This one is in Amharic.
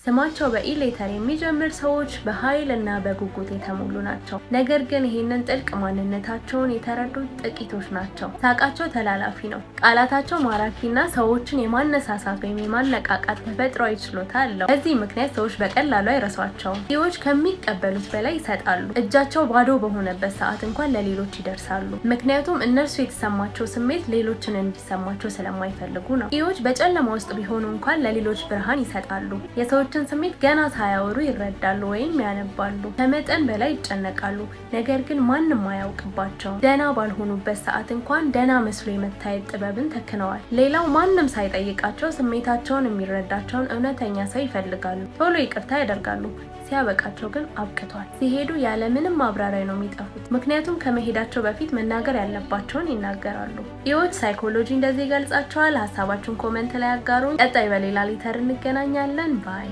ስማቸው በ E letter የሚጀምር ሰዎች በኃይል እና በጉጉት የተሞሉ ናቸው። ነገር ግን ይህንን ጥልቅ ማንነታቸውን የተረዱት ጥቂቶች ናቸው። ሳቃቸው ተላላፊ ነው። ቃላታቸው ማራኪና ሰዎችን የማነሳሳት ወይም የማነቃቃት ተፈጥሯዊ ችሎታ አለው። በዚህ ምክንያት ሰዎች በቀላሉ አይረሷቸውም። E ዎች ከሚቀበሉት በላይ ይሰጣሉ። እጃቸው ባዶ በሆነበት ሰዓት እንኳን ለሌሎች ይደርሳሉ። ምክንያቱም እነርሱ የተሰማቸው ስሜት ሌሎችን እንዲሰማቸው ስለማይፈልጉ ነው። E ዎች በጨለማ ውስጥ ቢሆኑ እንኳን ለሌሎች ብርሃን ይሰጣሉ። የሰዎችን ስሜት ገና ሳያወሩ ይረዳሉ ወይም ያነባሉ። ከመጠን በላይ ይጨነቃሉ፣ ነገር ግን ማንም አያውቅባቸውም። ደህና ባልሆኑበት ሰዓት እንኳን ደህና መስሎ የመታየት ጥበብን ተክነዋል። ሌላው ማንም ሳይጠይቃቸው ስሜታቸውን የሚረዳቸውን እውነተኛ ሰው ይፈልጋሉ። ቶሎ ይቅርታ ያደርጋሉ። ሲያበቃቸው ግን አብቅቷል። ሲሄዱ ያለምንም ማብራሪያ ነው የሚጠፉት። ምክንያቱም ከመሄዳቸው በፊት መናገር ያለባቸውን ይናገራሉ። E ዎች psychology እንደዚህ ይገልጻቸዋል። ሀሳባችሁን comment ላይ አጋሩኝ። ቀጣይ በሌላ letter እንገናኛለን። Bye.